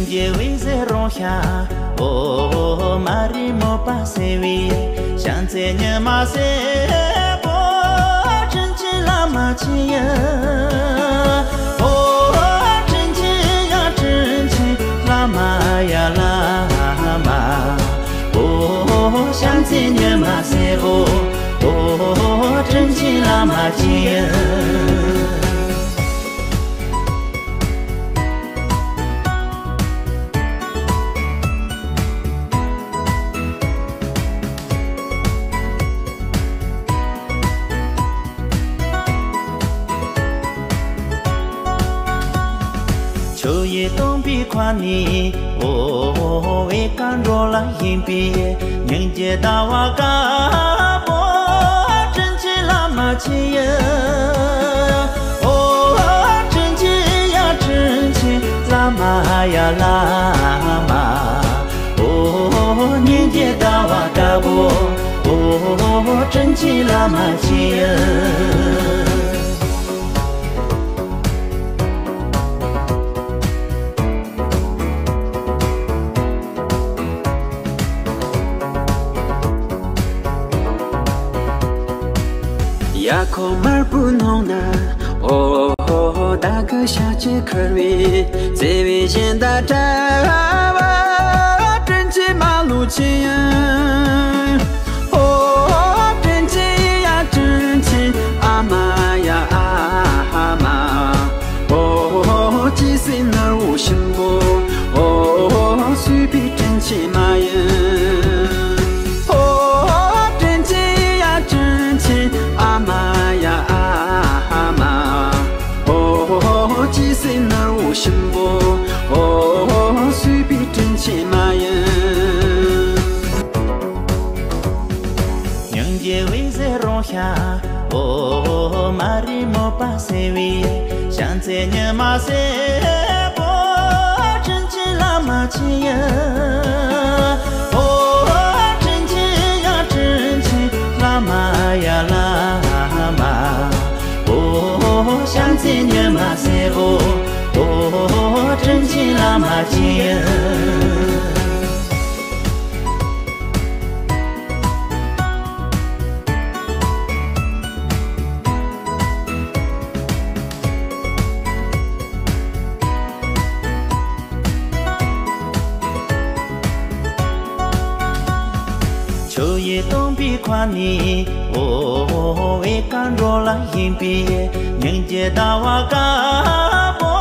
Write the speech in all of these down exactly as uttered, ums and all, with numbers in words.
རྒྱལ་བའི་ཟས་རོ་ཤ། ཨོ་མ་རི་མོ་པ་སེ་བི། ཤང་ཚེ་ཉི་མ་སེ་པོ། དྲིན་ཆེན་བླ་མ་ཆེ་ཡ། ཨོ་དྲིན་ཆེན་ཡ་དྲིན་ཆེན་བླ་མ་ཡ་བླ་མ། ཨོ་ཤང་ཚེ་ཉི་མ་སེ་པོ། ཨོ་དྲིན་ཆེན་བླ་མ་ཆེ་ཡ། ཆུ་ཡི་སྟོང་པའི་ཁ་ནས། ཨོ་ཨེ་ཀ་འགྲོ་ལ་ཡིན་པའི། སྙིང་རྗེ་ཟླ་བ་དཀར་པོ། དྲིན་ཆེན་བླ་མ་ཆེ་ཡ། ཨོ་དྲིན་ཆེན་ཡ་དྲིན་ཆེན་བླ་མ་ཡ་བླ་མ། ཨོ་སྙིང་རྗེ་ཟླ་བ་དཀར་པོ། ཨོ་དྲིན་ཆེན་བླ་མ་ཆེ་ཡ། ཡ་ཁོ་དམར་པོའི་ནང་ན། ཨོ་ཧོ་ཧོ་ད་གི་ཤ་ཅིག་ཁུར་བའི། བརྩེ་བའི་གཞན་དག་བྲལ་བ། དྲིན་ཆེན་མ་ལུས་ཆེ་ཡ། ཨོ་དྲིན་ཆེན་ཡ་དྲིན་ཆེན་ཨ་མ་ཡ་ཨ་མ། ཨོ་ཅི་སྲིད་ནོར་བུ་གཤིན་པོ། ཨོ་གསོས་པའི་དྲིན་ཆེན་མ་ཡིན། ཨོ་དྲིན་ཆེན་ཡ་དྲིན་ཆེན་ཨ་མ་ཡ་ཨ་མ། ཨོ་ཅི་སྲིད་ནོར་བུ་གཤིན་པོ། ཨོ་གསོས་པའི་དྲིན་ཆེན་མ་ཡིན། སྙིང་རྗེ་བའི་ཟས་རོ་ཤ། ཨོ་མ་རི་མོ་པ་སེ་བི། ཤང་ཚེ་ཉི་མ་སེ་པོ། དྲིན་ཆེན་བླ་མ་ཆེ་ཡ། ཨོ་དྲིན་ཆེན་ཡ་དྲིན་ཆེན་བླ་མ་ཡ་བླ་མ། ཨོ་ཤང་ཚེ་ཉི་མ་སེ་པོ། ཨོ་དྲིན་ཆེན་བླ་མ་ཆེ་ཡ། ཆུ་ཡི་སྟོང་པའི་ཁ་ནས། ཨོ་ཨེ་ཀ་འགྲོ་ལ་ཡིན་པའི། སྙིང་རྗེ་ཟླ་བ་དཀར་པོ།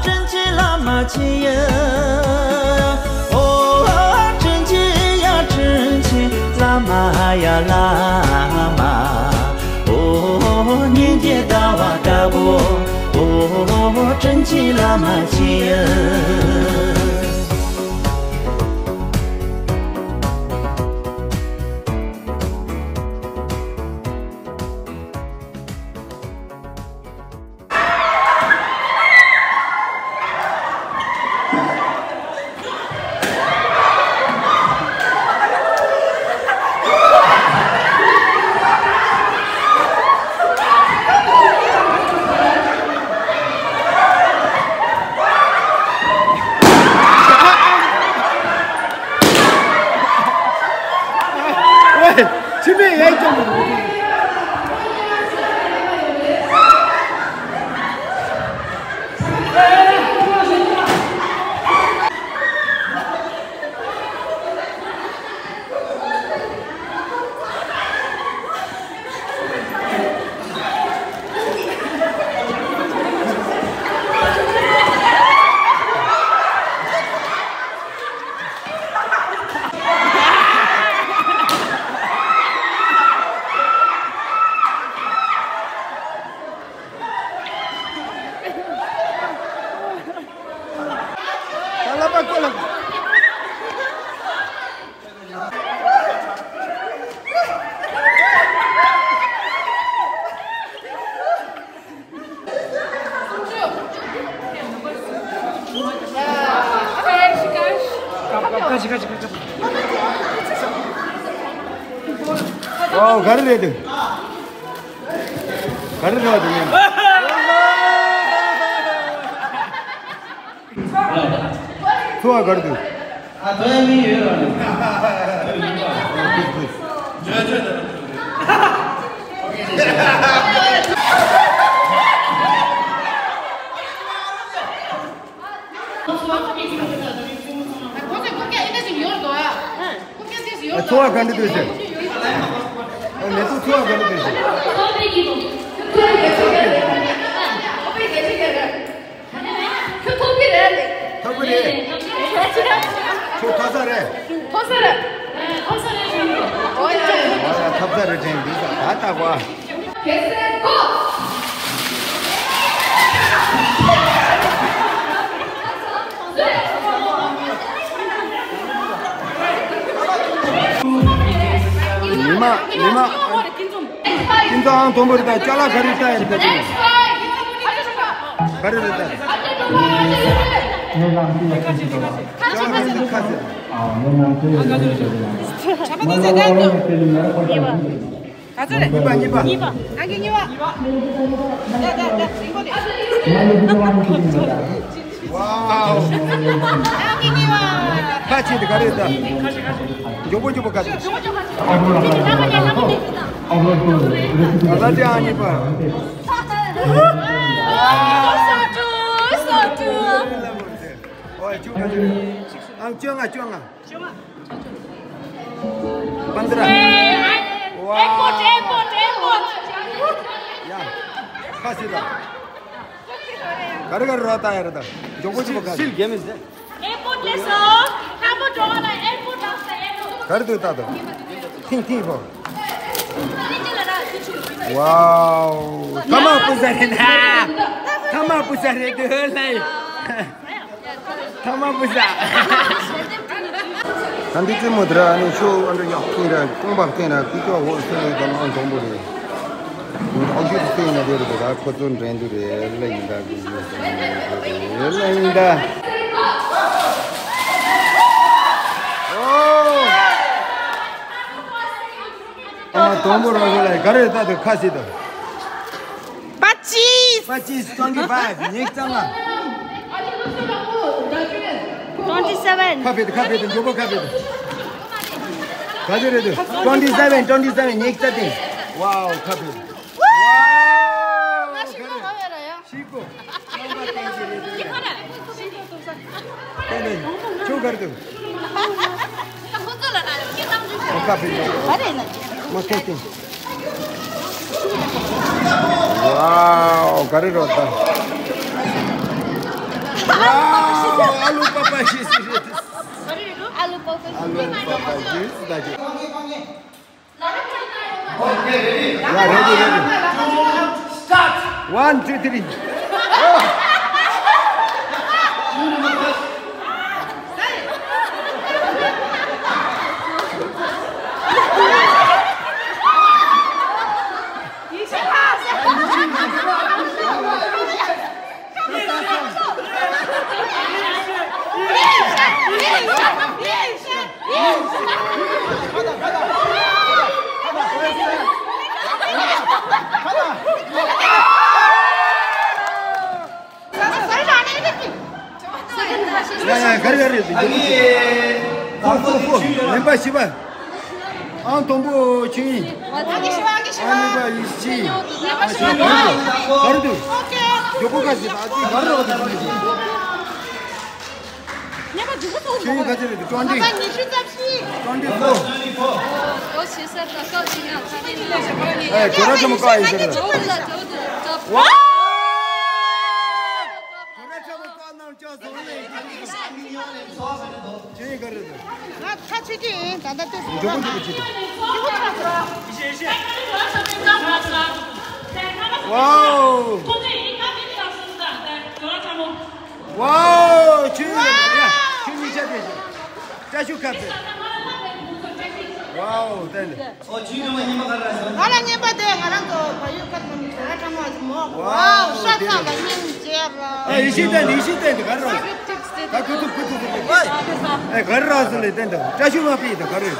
དྲིན་ཆེན་བླ་མ་ཆེ་ཡ། ཨོ་དྲིན་ཆེན་ཡ་དྲིན་ཆེན་བླ་མ་ཡ་བླ་མ། ཨོ་སྙིང་རྗེ་ཟླ་བ་དཀར་པོ། ཨོ་དྲིན་ཆེན་བླ་མ་ཆེ་ཡ། ཕྱི་མིག་ཡར་རྒྱབ། ཨོ་ག་རེ་རེད་འདུག་ག་རེ་རེད་འདུག་ཉན། ཨོ་ ཚོ་བ་གར་དུ། ཨ་ཚོ་ཡ་མི་ཡོད་ར་ནི། ཇོ་ཇོ་ད། ཨ་ཚོ་བ་ག་འདྲ་འདུག་ཟེར། ཨ་མེ་ཏོག་ཚོ་བ་ག་འདྲ་འདུག་ཟེར། ཁྱོད་ཐོབ་ཀྱི་རེད། ཐོབ་ཀྱི་རེད། ཁྱོད་ཐོབ་ས་རེད། ཐོབ་ས་རེད། ཐོབ་ས་རེད། ཨོ་ཡ། ཨོ་ཡ། ཐོབ་ས་རེད་དྲན་འདུག་ད་ད་གོ། གལ་སྲིད་ཁོ། ཉི་མ་ཉི་མ། ཁྱིམ་ཚང་ཨང་དང་པོ་རེད་ད། ཅ་ལག་ག་རེ་ལྟ་ཡ་རེད་ད། ག་རེ་རེད་ད། ཅ་ལག་ག་རེ་ཁ་ཟེར། ག་ཚོད་རེད། གཉིས་པ། གཉིས་པ། ཨང་ཀི་གཉིས་པ། ཡ་ཡ་ཡ། རིང་པོ་རེད། ཝའོ། ཨང་ཀི་གཉིས་པ། ཁ་ཕྱེ་དེ་ག་རེ་ད། མགྱོགས་པོ་མགྱོགས་པོ་ག་རེ། ད་ལྟ་དེ་ཨང་གཉིས་པ། ཨོ་ཡ། ཅུང་ང་ཅུང་ང་། ཅུང་ང་། པན་དྲ། ཨེ། ཨེར་པོར་ཊི། ཨེར་པོར་ཊི། ཨེར་པོར་ཊི། ཡ། ཁ་ཤི་ད། ག་རེ་ག་རེ་རོ་ལྟ་ཡ་རེད་ད། མགྱོགས་པོ་ཅིག་པོ་ག་རེ། སིལ་རྒྱ་མི་ཟེར། ཨེར་པོར་ཊི་སླེབས་སོང་། ཁ་པོ་འགྲོ་བ་ལ་ཨེར་པོར་ཊི་ལ་སླེབས་སོང་། ག་རེ་འདུག་ད་དོ། ཐིང་ཐིང་པོ། ཝའོ། ཐ་མག་པུ་ས་རེད་ན། ཐ་མག་པུ་ས་རེད་འདུག་ལེ། ཐ་མག་པུ་ས། ད་འདི་ཙི་མོ་དེ་ར་ནི་ཤོ་ཨ་འདྲ་ཡག་ཐིང་ར་རྐང་པ་བསྟན་ར་ཀི་ཀ་འོ་སེ་ལེ་དང་ཨང་དང་པོ་རེད། ཨོ་ཁྱོད་ཚོ་ཡིན་ན་དེ་རུ་དེ་ག་ཁོ་ཚོ་འགྲན་དུ་རེད་ལ་ཡིན་ད་གི་ཡིན་ཟེར་ནས་རེད་ལ་ཡིན་ད། ཨོ། ཨ་མ་དང་པོ་ར་རོ་ལ་ག་རེ་ད་དུ་ཁ་སི་ད། Pachis. Pachis, twenty five, next time. Twenty seven. ཁ་ཕེ་ད་ཁ་ཕེ་ད་མགྱོགས་པོ་ཁ་ཕེ་ད། ག་ཚོད་རེད་དུ། Twenty seven, twenty seven, next time. Wow, ཁ་ཕེ་ད། Wow, ཤི་གོ། ཏན་ཏན་ཁྱོད་གར་དུ། ཁོ་ཚོ་ལ་ན་ཁྱེད་རྣམ་འགྱུར། ཁ་ཕེ་ད། ག་རེ་ན། མ་ཐེ་ཏེ། Wow, ག་རེ་རོ་ད། Wow, ཨ་ལུ་པ་པ་ཤི་སི་རེད། ཨ་ལུ་པ་པ་ཤི་སི་ད་ཅི། Yeah, ready, ready. One, two, three. ཡ་ཡ་ག་རེ་ག་རེ། ཨ་ནི། ཨོ་ཧོ་ཧོ། ལེན་པ་བཞི་པ། ཨང་དང་པོ་ཆིང་ཡིན། ཨང་གཉིས་པ་ཡིན་ཆིང་ཡིན། ཨང་གཉིས་པ་ཡིན་ཆིང་ཡིན། ག་རེ་འདུག་ག་རེ་འདུག་ཨ་ཙི་ག་རེ་རོགས་འདུག་ཆིང་ཡིན། ག་ཚོད་རེད་འདུག་ཊོན་ཊི། ཊོན་ཊི་ཕོར། ཨེ། ཇོ་ར་ཆེན་མོ་ཀ་ཡིན་ཟེར། ཝའོ། ཇོ་ར་ཆེན་མོ་ཀ་ནང་ཅག་སོང་ལེ། ཆིང་ཡིན་ག་རེ་རེད། ང་ཁ་ཆུ་ཆུ་ཡིན། ད་ལྟ་ཏོག་ཙམ་འགྲོ་གི་འདུག་ཅི་འདུག་ཅི་འདུག་ཁ་ཆུ། ཝའོ། ཝའོ། ཆུ་ཡིན་ཡ། ཆུ་ཡིན་ཆ་དེ་ཞིག་ཅ་ཆུ་ཁ་པེ། ཝའོ། ཏན་ཏན། ཨོ་ཆུ་ཡིན་མ་ཉི་མ་ག་ར་སོང་། ང་ལ་ཉན་པ་དེ་ང་རང་གི་བ་ཡུལ་ཁ་ཐོན་ནི་ཁྲ་ཁྲ་མོ་ཨ་ཅི་མོ། ཝའོ། ཤ་ཚ་ལ་སྙིང་རྗེ་ལ། ཨ་ཡེ་ཤེས་ཏན་ཏན་ཡེ་ཤེས་ཏན་ཏན་ག་ར། ད་ཁུ་ཐུག་ཁུ་ཐུག་ཁུ་ཐུག་ཨེ་ག་རེ་རག་སོང་ལེ། ཏན་ཏན་བཀྲ་ཤིས་མ་པི་ད་ག་རེ།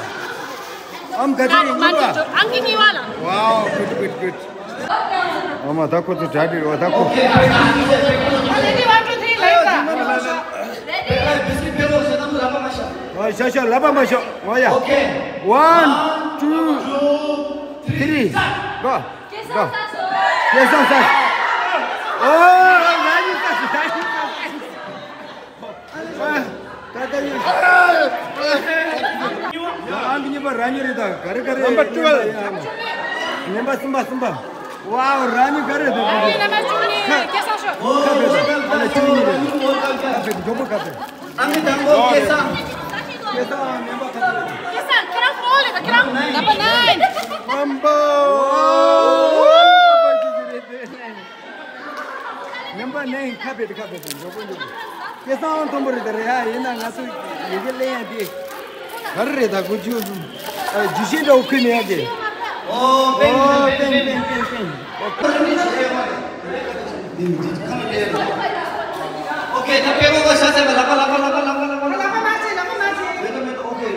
ཨམ་ག་ཚོད་ཡིན་གཉིས་པ། ཨང་ཀི་གཉིས་པ་ལ། Wow, good, good, good. ཨ་མ་ད་ཁོ་ཚོ་གྲ་སྒྲིག་རོགས་ད་ཁོ། Ready, one, two, three, ལེགས་ད། Ready, ཤོག་ཤོག་ལབ་པ་མ་ཤོག་འོ་ཡ། One, two, three, go, go. སྐལ་བཟང་ས། ཨོ། རང་ཉིད་ས། རང་ཉིད་ས། ད་ད་ཡོད། ཨང་གཉིས་པ་རང་ཉིད་རེད་ད། ག་རེ་ག་རེ། Number twelve. ཉན་པ་གསུམ་པ་གསུམ་པ། ཝའོ། རང་ཉིད་ག་རེ་ད། ཨེ། རྣམ་པ་བཅུ་གཉིས་སྐལ་བཟང་ཤོག་ཁ་བེ་ཁ་བེ། ཨ་ལ་བཅུ་གཉིས་རེད། ཁ་བེ་མགྱོགས་པོ་ཁ་བེ། ཨང་དང་པོ་སྐལ་བཟང་། སྐལ་བཟང་ཉན་པ་ཁ་བེ། སྐལ་བཟང་ཁྱེད་རང་ཧྥོ་ལེ་ད། ཁྱེད་རང་། Number nine. ནམ་པ། ཨོ། ནམ་པ་ནའིན། ཁ་བེ་ཁ་བེ། མགྱོགས་པོ་མགྱོགས་པོ། སྐལ་བཟང་མཐོན་པོ་རེད་ད། རེད་ཡ། ཡིན་ན་ང་ཚོ་ཡི་གེ་ལེན་ཡ་དེ་ག་རེ་རེད་ད། གོ་རྒྱུ་རྒྱུ་ཤེས་འདྲ་བོ་ཁུལ་མེད་ཡ་དེ། ཨོ། པེན་པེན་པེན་པེན་པེན། ཨོ་ཁེ། ད་པེ་གོ་ག་ཤ་ཚ་བ་ལག་པ་ལག་པ་ལག་པ་ལག་པ་ལག་པ་ལག་པ་ལག་པ་ལག་པ་མ་ཚེ་ལག་པ་མ་ཚེ། ཨོ་ཁེ།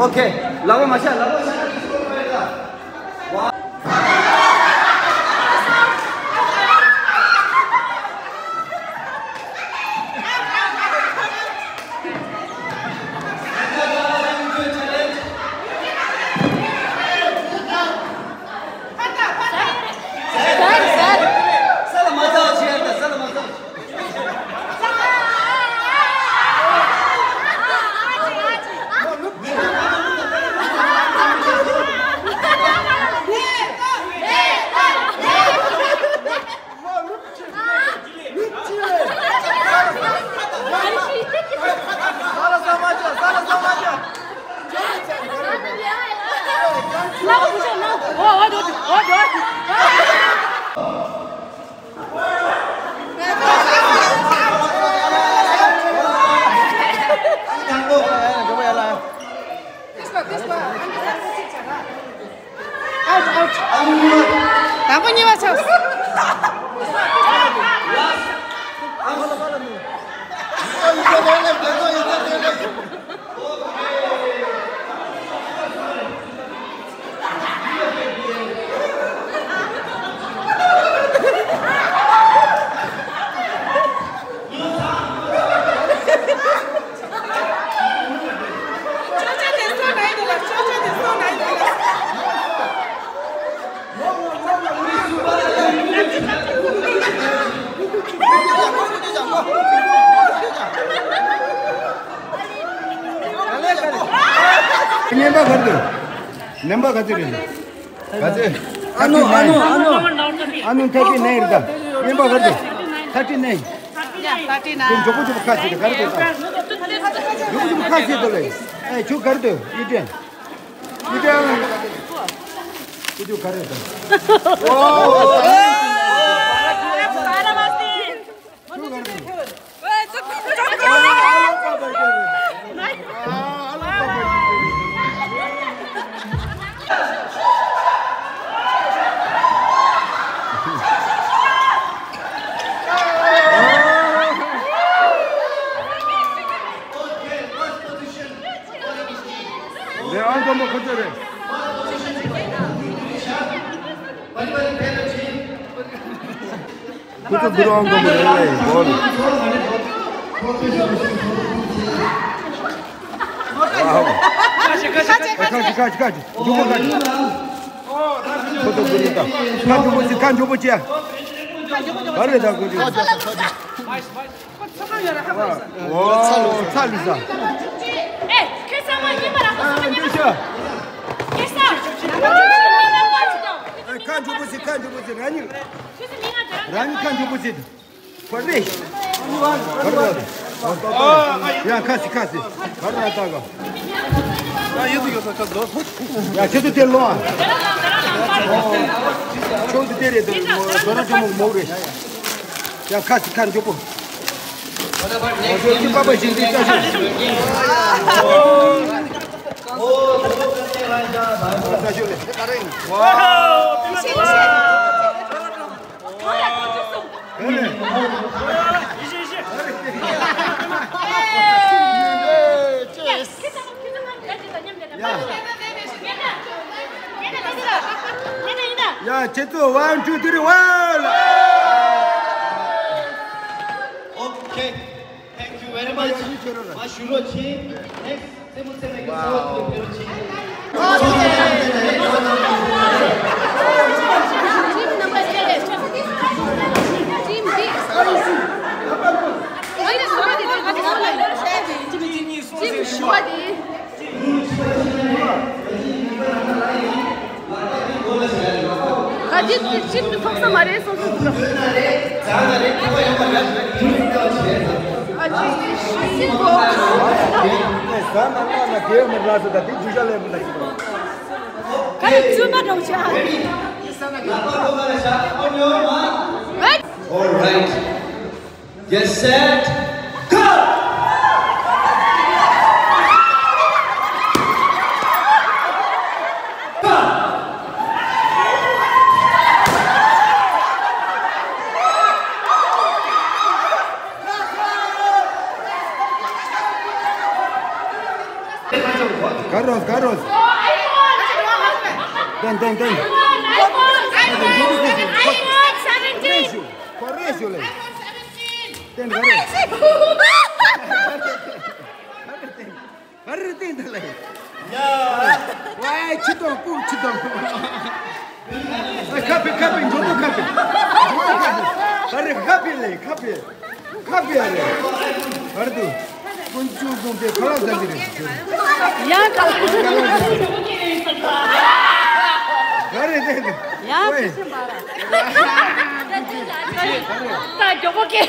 ཨོ་ཁེ། ལག་པ་མ་ཤ། ལག་པ་མ་ཤ། དང་པོ་གཉིས་པ་ཆགས། ཉན་པ་ག་རེ་འདུག་ཉན་པ་ག་ཚོད་རེད། ག་ཚོད། ཨ་ནུ། ཨ་ནུ། ཨ་ནུ། ཨ་ནུ་ཐར་ཊི་ནའིན་རེད་ད། ཉན་པ་ག་རེ་འདུག་ཐར་ཊི་ནའིན། ཡ། ཐར་ཊི་ནའིན། མགྱོགས་པོ་མགྱོགས་པོ་ཁ་ཤས་ག་རེ་འདུག་ད། མགྱོགས་པོ་མགྱོགས་པོ་ཁ་ཤས་འདུག་ལེ། ཨེ། ཁྱོད་ག་རེ་འདུག་ཡུ་ཏན། ཡུ་ཏན། ཁྱོད་ག་རེ་འདུག་ཨོ། ལས་ཨང་དང་པོ་ཁོ་ཚོ་རེད། ཁོ་ཚོ་འགུལ་ཨང་དང་པོ་རེད་ལས་གོལ། ཁ་ཅིག་ཁ་ཅིག་ཁ་ཅིག་མགྱོགས་པོ་ཁ་ཅིག་ཁོ་ཚོ་འགུལ་རེད་ད། ཁ་མགྱོགས་པོ་བྱེད། ཁ་མགྱོགས་པོ་བྱེད། ག་རེ་ད་ཁོ་ཚོ། ཁོ་ཚོ་ཡོད་ར་ཧ་གོ་ས། ཨོ། ཚ་ལུས་ས། ཨེ། ཁེ་ས་མ་ཡིན་པ་ར་ཁོ་ས་མ་ཡིན་པ། ཁེ་ས། ཨེ། ཁ་མགྱོགས་པོ་བྱེད། ཁ་མགྱོགས་པོ་བྱེད། རང་ཉིད། རང་ཉིད་ཁ་མགྱོགས་པོ་བྱེད། ཁོ་རེ། ག་རེ་ལ། ཡ། ཁ་ཤི་ཁ་ཤི། ག་རེ་ལ་ལྟ་ག་ཡ། ཡོད་ཡོད་ས་ཁ་དོ། ཡ། ཁྱེད་ཚོ་དེ་ལོ་ཨ། ཁྱོད་ཚོ་དེ་རེད་དོ། དོ་ར་ཅོ་མོ་མོ་རེད། ཡ། ཁ་ཤི་ཁ་མགྱོགས་པོ། ཨོ་ཚོ་ཅི་པ་པ་ཞིག་འདི་ལྟ་ཤོག་ལྟ་ཤོག་ལེ། ཡ། ཁྱེད་ཚོ། One, two, three, one. Okay. Thank you very much. ཞུ་རོགས་བྱེད། Next རྩེད་མོ་རྩེ་མཁན་གྱི་ཚ་བ་ཐུག་ཕེབས་རོགས་བྱེད། Team number seven. Team B. Team ཞུ་བ་དེ། ཨ་ཅེ་ཅིག་ཏུ་ཐོག་ས་མ་རེད་སོང་སོང་ཟེར། ཨ་ཅེ་ཤིན་ཏུ། ཟ་མ་ན་ན་དེ་མི་ར་ཟ་ད་དེ་ཇུ་ཤ་ལེ་མི་ད་ཤི། ཁ་ལེ་ཙུ་མ་འགྲོ་ཆ། All right. Get set, go! Carlos, Carlos. Ten, ten, ten. Corre, Jule. Ten, corre. Corre, ten, dale. ཡ། ཝའི་ཆུ་དང་སྤུ་ཆུ་དང་། ཨ་ཁ་ཕི་ཁ་ཕི་འཇོག་མོ་ཁ་ཕི། འཇོག་མོ་ཁ་ཕི། ཨ་རེ་ཁ་ཕི་ལེ་ཁ་ཕི། ཁ་ཕི་ཨ་རེ། ཨར་དུ། ཀུན་ཆུ་ཀུན་པའི་ཁ་ལག་ཟ་གི་རེད། ཡང་ཁ་ལག་ཟ་གི་རེད། ཨ་རེ་དེ་དེ། ཡང་ཁ་ཕི་ཕི་ད་མགྱོགས་པོ་ཁེ།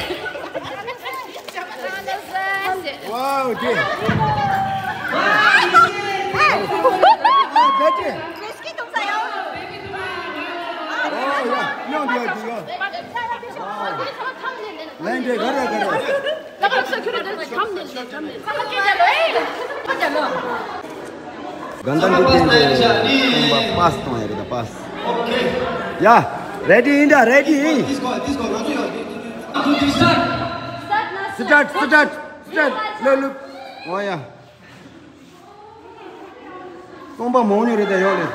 Wow, dear. That's it. Oh, yeah. No, dear, dear. Wow. Language, gara, gara. གན་དྷ་རི་བསྟན་པའི་གོམ་པ་པཱས་གཏོང་ཡ་རེད་ད་པཱས། ཡ། རེ་ཌི་ཡིན་ད་རེ་ཌི་ཡིན། སི་ཊར་སི་ཊར་སི་ཊར་ལེ་ལུ། འོ་ཡ། སྟོང་པ་མང་ཉུང་རེད་ད་ཡོག་ལེ།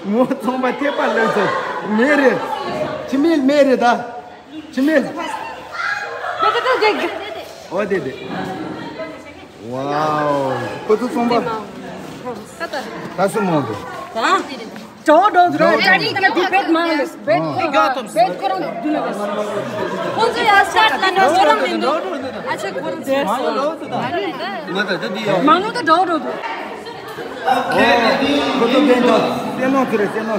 མོ་ཚོང་པ་ཐེབས་པ་ལོས་ཚོ་མེད་རེད། ཁྱི་མེད་མེད་རེད་ད། ཁྱི་མེད། འོ་དེ་དེ། Wow. ཁོ་ཚོ་ཚོང་པ། ད་སུ་མོ་འདུག་ད། ཇོ་ཌོ་ཛི་ར་ཅ་ནི་ཀ་ན་ཌི་བེཊ་མང་ལེ། བེཊ་ཁོ་རང་བེཊ་ཁོ་རང་འདུག་ལེ། ཁོ་ཚོ་ཡ་སི་ཊར་ན་ནོ་ཁོ་རང་མི་འདུག་ཨ་ཆེ་ཁོ་རང་ཟེར་སོང་། ང་ད་ད་འདི་ཡོད། མང་ནོ་ད་ཇོ་ཌོ་ཛི། ཨོ། ཁོ་ཚོ་རྒན་ད་སེ་ནོ་ཚུ་རེད་སེ་ནོ།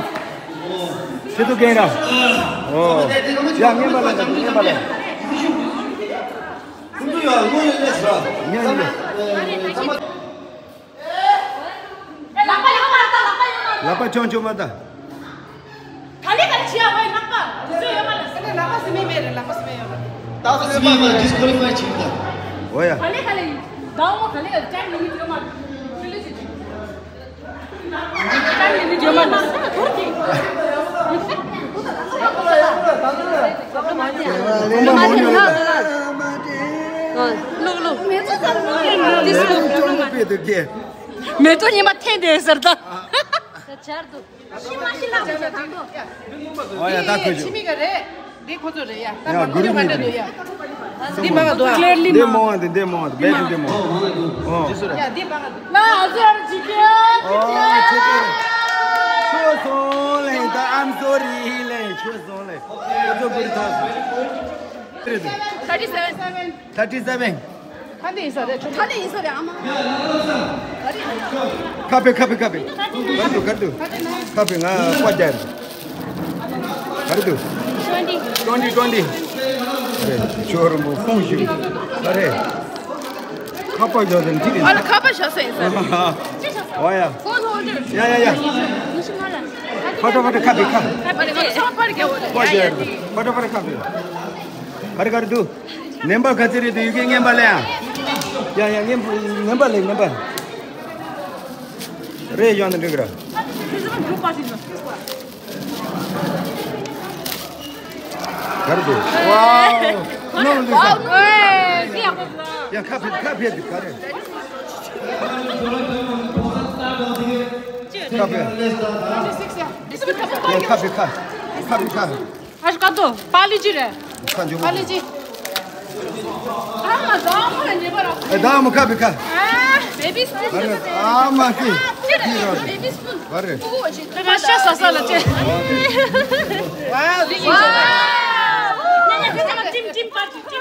ཁྱེད་ཚོ་རྒན་ར། ཨོ། ཡ་ངན་པ་ལ་ངན་པ་ལ། ཁོང་ཚོ་ཡང་དངོས་ཡོད་གནས་ཚུལ་ལ། ཉན་ཡོད། ལག་པ་ཡང་མ་ལྟ། ལག་པ་ཡང་མ་ལྟ། ལག་པ་ཆུང་ཆུང་མ་ལྟ། ག་ལེ་ག་ལེ་བྱེད་ཡ་བའི་ལག་པ་དེ་ཚོ་ཡོད་མ་ལ། ལག་པ་སེ་མེད་མེད་རེད། ལག་པ་སེ་མེད་ཡོད་རེད། ད་སེ་མེད་མ་ཌིས་ཀོ་ལི་ཕའི་བྱེད་ད། འོ་ཡ། ག་ལེ་ག་ལེ་ཡིན། ཟླ་བ་ག་ལེ་ཡོད་ཀྱང་མི་ཡོད་མ་རེད། ཕི་ལི་ཅི་ཅི། མེ་ཏོག་ཉི་མ་འཐེན་དེ་ཟེར་ད། ཨོ་ཡ་ད་ཁོ་ཆུ། ཕྱི་མི་ག་རེད། འདི་ཁོ་ཚོ་རེད་ཡ། ད་ཡ་མ་གུ་རུ་ནོ་མི་ག་འདྲ་འདུག་ཡ། འདི་མ་ག་འདུག་ཨ། འདི་མོ་འདི་འདི་མོ་འདི་བེད་འདི་མོ། ཨོ། ཡ་འདི་མ་ག་འདུག་ལ་ཨ་ཟེར་ཅི་ཀེ། ཨོ་ཆུ་ཀེ། ཆུ་སོང་ལེ་ད་ཨམ་སོ་རི་ལེ། ཆུ་སོང་ལེ། ཁོ་ཚོ་གུ་རུ་ཐོག་རེད་འདུག Thirty seven. Thirty seven. ཁ་འདི་ཡིན་ས་རེད། ཁ་འདི་ཡིན་ས་རེད་ཨ་མ། ཁ་པེ་ཁ་པེ་ཁ་པེ། གར་དུ་གར་དུ། ཁ་པེ་ང་པ་རྒྱལ། གར་དུ། Twenty. Twenty twenty. རེད་ཆོ་རུ་མོ་ཁོང་ཞིག་རེད། ཁ་པ་ཞོ་དེ་འདི་རེད། ཨ་ལ་ཁ་པ་ཞོ་ཟེར་ཡིན་ས་རེད། ཨོ་ཡ། Phone holder. ཡ་ཡ་ཡ། ཕ་ཏོ་ཕ་ཏོ་ཁ་པེ་ཁ། ཁ་པེ་ཁ་པེ་ཁ་པེ་ཁ་པེ། ཕ་ཏོ་ཕ་ཏོ་ཁ་པེ། གར་གར་དུ། ནེམ་པ་ག་ཚད་རེད་དུ་ཡུ་གེ་ངན་པ་ལ་ཡ། ཡ་ཡ་ངན་པ་ངན་པ་ལ་ངན་པ། རེད་ཡོང་ནི་འགྲིག་ར། གར་དུ། Wow. No, this one. ཡ་ཁ་ཕེབས་ཁ་ཕེབས་ག་རེ། ཁ་ཕེབས། ཡ་ཁ་ཕེབས་ཁ་ཁ་ཕེབས་ཁ། ཨ་ཤ་ཀ་ཏོ་པ་ལི་ཅི་རེད། ཁ་འཇོག་པ་ལི་ཅི། ཨ་མ་ཟ་མ་ཉེ་པ་ར། ཨེ་ད་མ་ཁ་ཕེབས་ཁ། ཨ་བེ་བི་སི་ཨ་མ་ཁི། ཅི་རེད། བེ་བི་སི་བ་རེད། ཁ་ཤ་ས་ས་ལ་ཅེ།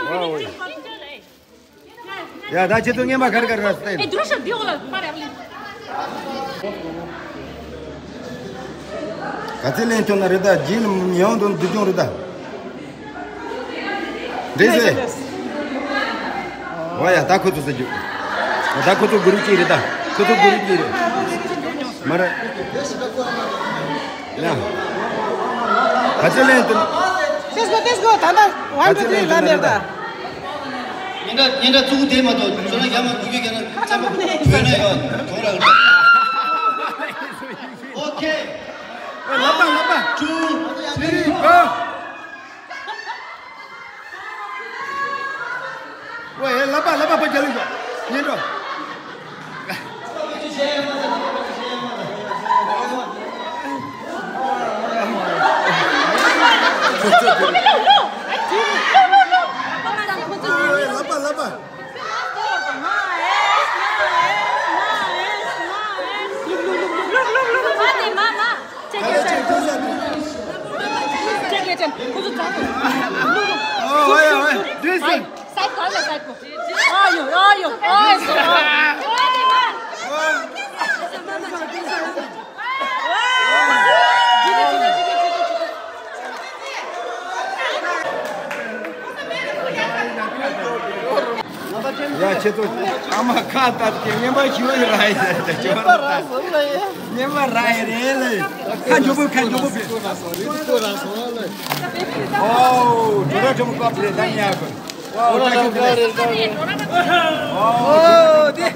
ཝའོ། ཡ་ད་ཁྱེད་ཚོ་རྔན་པ་ག་རེ་ག་རེ་རག་སྟེ། ཨེ་དུ་ར་ཤ་འདི་འོ་ལ་པ་རེ་ཨ་ལི། ག་ཚད་ལེན་ཐུབ་ན་རེད་ད་རྗེས་ལ་མི་ཡོང་དོན་སྡུག་གྱོང་རེད་ད། འདྲེས་སེ། འོ་ཡ་ད་ཁོ་ཚོ་ཟེར་རྒྱུ། ད་ཁོ་ཚོ་གུ་རུ་གཅིག་རེད་ད། ཁོ་ཚོ་གུ་རུ་གཅིག་རེད། མ་རེད། ཡ། ག་ཚད་ལེན་ཐུབ། ཏེས་གོ་ཏེས་གོ་ད་ད་ཝན་ཊུ་ཐི་རི་ལ་ནེར་ད། ཉེན་བརྡ་ཉེན་བརྡ་བཙུགས་དེ་མ་གཏོགས་ཁྱོད་རང་ཡར་མར་འགུལ་རྒྱུ་ག་ན་རྩམ་པ་བོད་ན་ཡོད་གང་རག་ཨོ་ཁེ། ལབ་པ་ལབ་པ། ཊུ། ཐི་རི། གོ། ཝེ་ལབ་པ་ལབ་པ་ཕ་རྒྱལ་ལུགས་ཉེན་འགྲོ། ལབ་པ་ལབ་པ། ཡ་ཁྱེད་ཚོ་ཨ་མ་ཁ་བཏབ་ཀྱི་རྔན་པ་ཞུ་ཡི་ར་ཡི་ད་ཅོ་ར་ད་རྔན་པ་ར་ཡི་རེད་ལེ། ཁ་མགྱོགས་པོ་ཁ་མགྱོགས་པོ་ཕེབས། ཨོ་ཇོ་ར་ཁྲོམ་ཀོ་པ་རེད་ད་ཉག་གི། ཨོ་ད་ཁྱོད་རེད། ཨོ་དེ།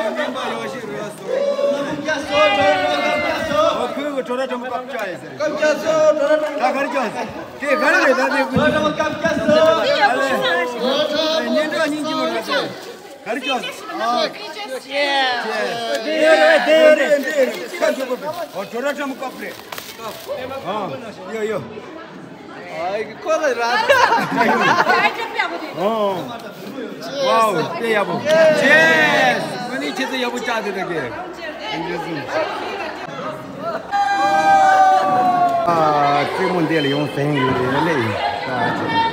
རྔན་པ་ཡོད་ཤི་རེད་སོ། ཨོ་ཁོས་གི་ཇོ་ར་ཁྲོམ་ཀོ་པ་ཅོ་ཡི་ཟེར། ད་ག་རེ་ཅོ་ཟེར། དེ་ག་རེ་རེད་ད་དེ་དགོས་ཀྱི། ཨ་ལེ། ཉེན་འགྲོ་སྙིང་རྗེ་མོ་རེད་ཟེར། ག་རེ་ཅོ་ཟེར། ཨ། དེ་རེད་དེ་རེད། ཁ་མགྱོགས་པོ་ཕེབས། ཨོ་ཇོ་ར་ཁྲོམ་ཀོ་པ་རེད། ཨ། ཡོ་ཡོ། ཨ་ཁོ་ལ་ར། ཨོ། ཝའོ། དཔེ་ཡག་པོ། ཅེས། ཁོ་ནི་ཁྱེད་ཚོ་ཡག་པོ་བཅག་དེ་ད་གི། ཨ། རྩེད་མོ་འདི་ལ་ཡོང་ཟེར་ཡོད་རེད་ལེ། ཨ་ཅེ།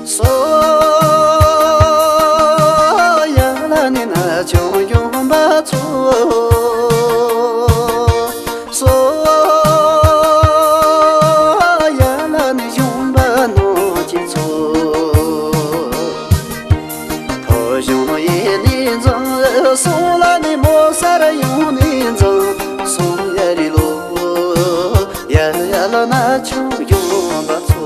སོ་ཡ་ལ་ནི་ན་ཆུང་ཡོང་པ་ཚོ། སོ་ཡ་ལ་ནི་གཞོན་པ་ནོ་ཅི་ཚོ། ཕོ་གཞོན་ཡེ་ནི་འཛང་སོང་ལ་ནི་མོ་སར་ཡོང་ནི་འཛང་སོང་ཡ་རི་ལོ། ཡ་ཡ་ལ་ན་ཆུང་ཡོང་པ་ཚོ།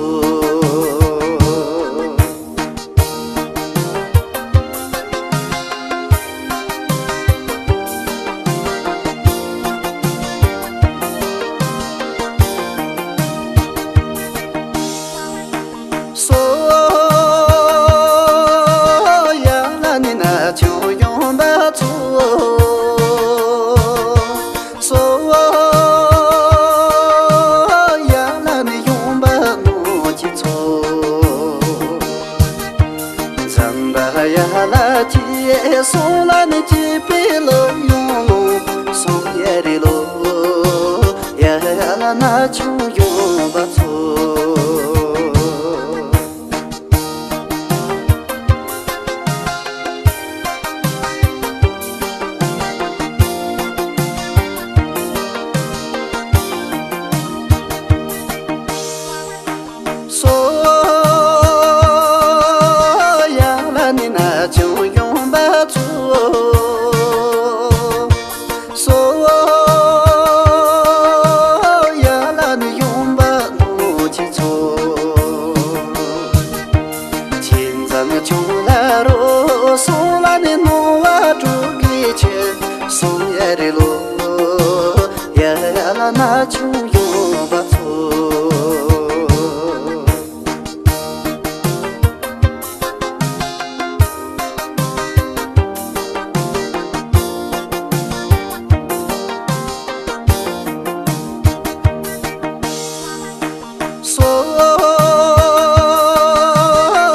སོ་ཡ་ལ་ནི་ན་ཆུང་ཡོང་པ་ཚོ། སོ་ཡ་ལ་ནི་ཡོང་པ་ནོ་ཅི་ཚོ། འཛམ་བུ་ཡ་ལ་ཅི་སོང་ལ་ནི་ཅི་པི་ལོ་ཡོང་ལོ་སོང་ཡ་རི་ལོ། ཡ་ཡ་ལ་ན་ཆུང་ཡོང་པ་ཚོ། སོ་ཡ་ལ་ནི་ན་ཆུང་ཡོང་པ་ཚོ། སོ་ཡ་ལ་ནི་ཡོང་པ་ནོ་ཅི་ཚོ། ཁྱིམ་ཚང་ཆུང་ལ་རོ་སོང་ལ་ནི་ནོ་བ་དྲུག་གི་ཆེ་སོང་ཡ་རི་ལོ། ཡ་ཡ་ལ་ན་ཆུང་ཡོང་པ་ཚོ། སོ་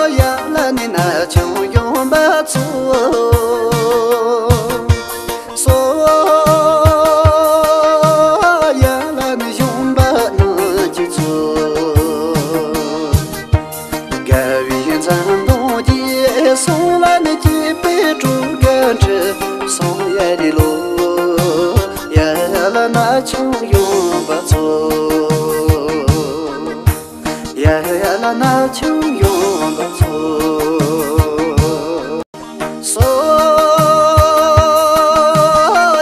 ཡ་ལ་ནི་ན་ཆུང་ཡོང་པ་ཚོ། སོ་ཡ་ལ་ནི་གཞོན་པ་ནང་གི་ཚོ། ཆུང་ཡོང་བ་ཚོ། ཡ་ཡ་ལ་ན་ཆུང་ཡོང་བ་ཚོ། སོ་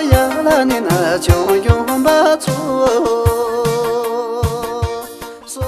ཡ་ལ་ནི་ན་ཆུང་ཡོང་བ་ཚོ། སོ།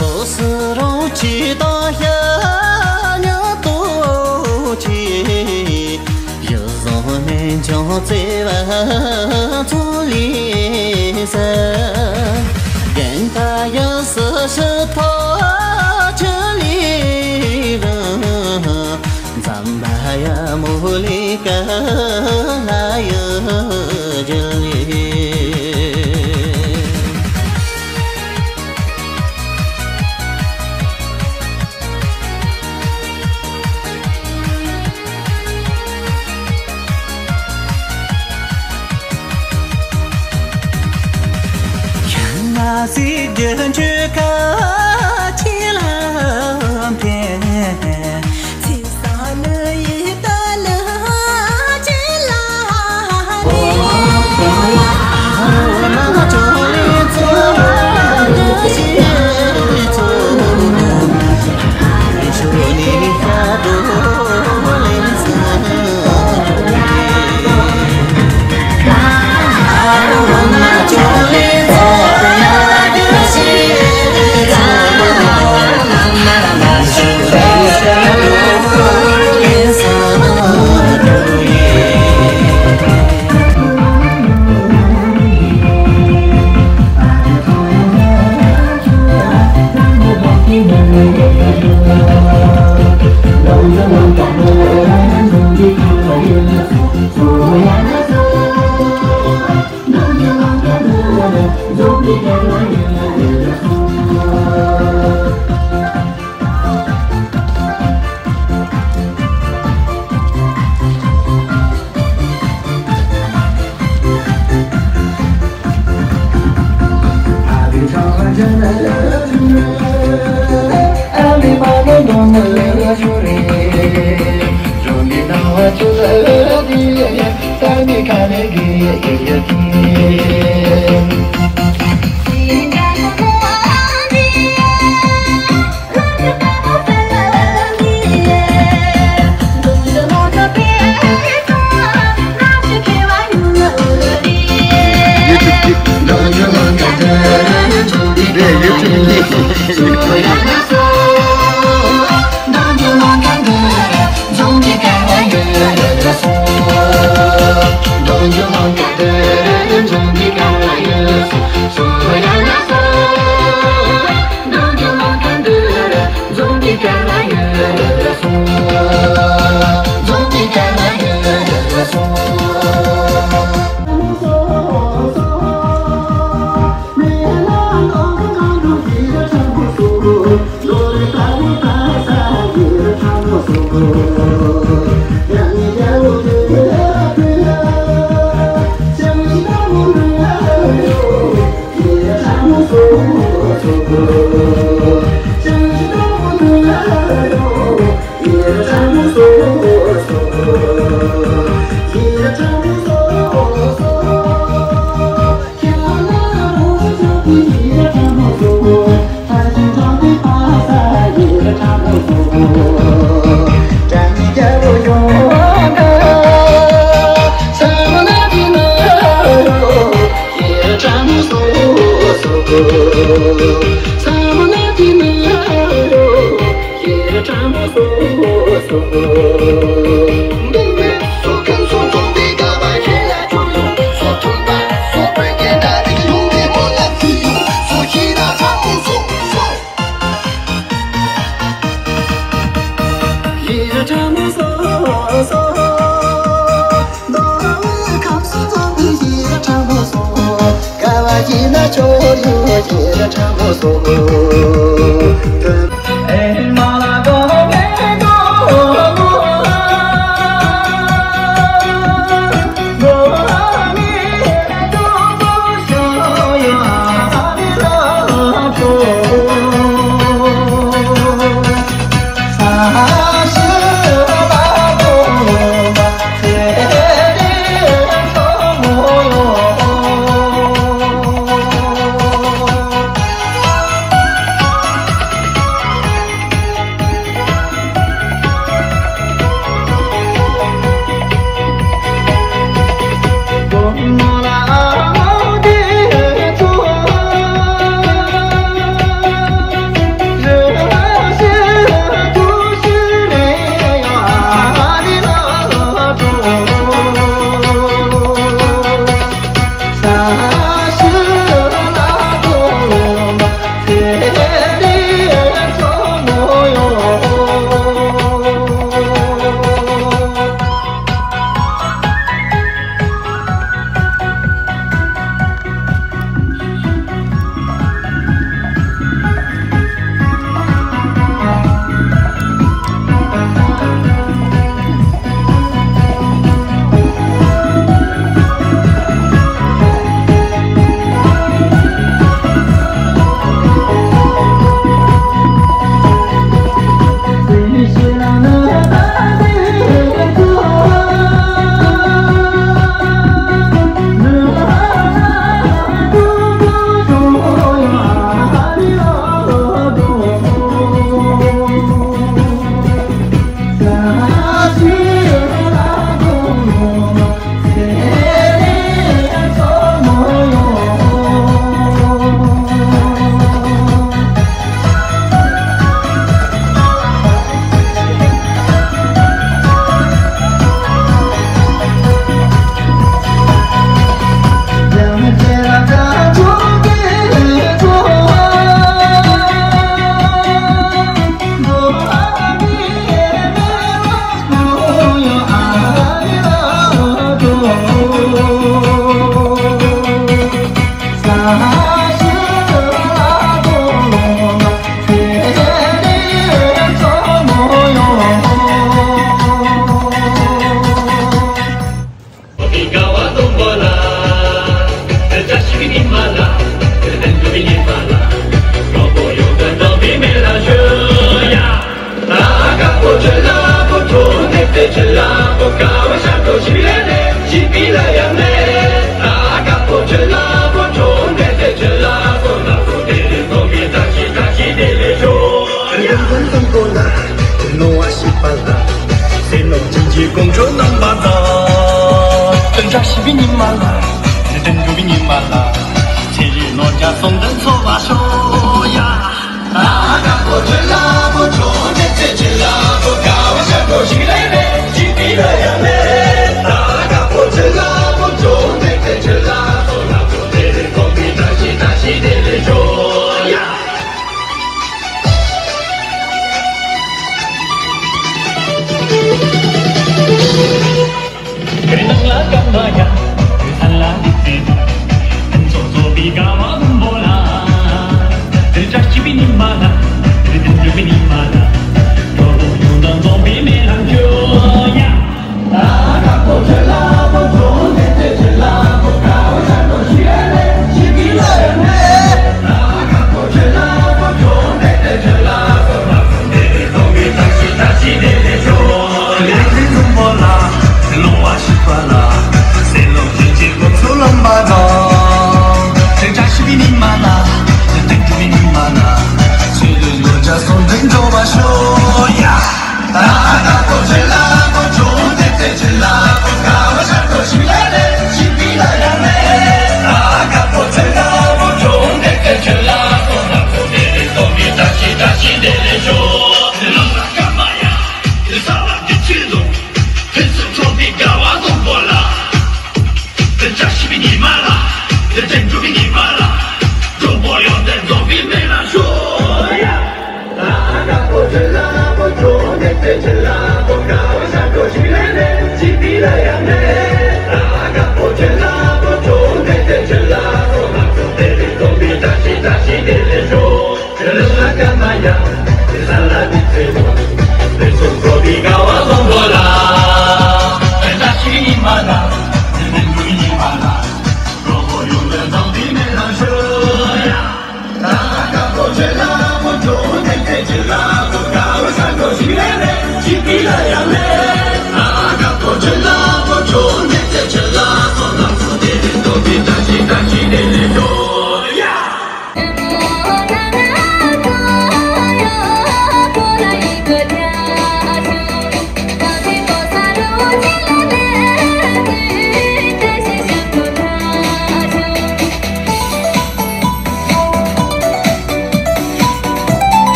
ཁོ་སི་རོང་ཆེ་དང་ཤ་ཉག་ཏོ་ཆེ། ཡུལ་བཟང་སྨན་ལྗོངས་བརྩེ་བ་ཚོ་ལས་ས། རྒན་ད་ཡང་སི་ཤི་ཐོག་ཆུ་ལས་རང་། འཛམ་བུ་གཡུ་མོ་ལས་ཀ་ལ་ཡུལ་རྒྱུ་ལས། ཡང་ན་སྲིད་རྒྱུ་ཆོས་ཁ་ཆེ་ལ་ཕན།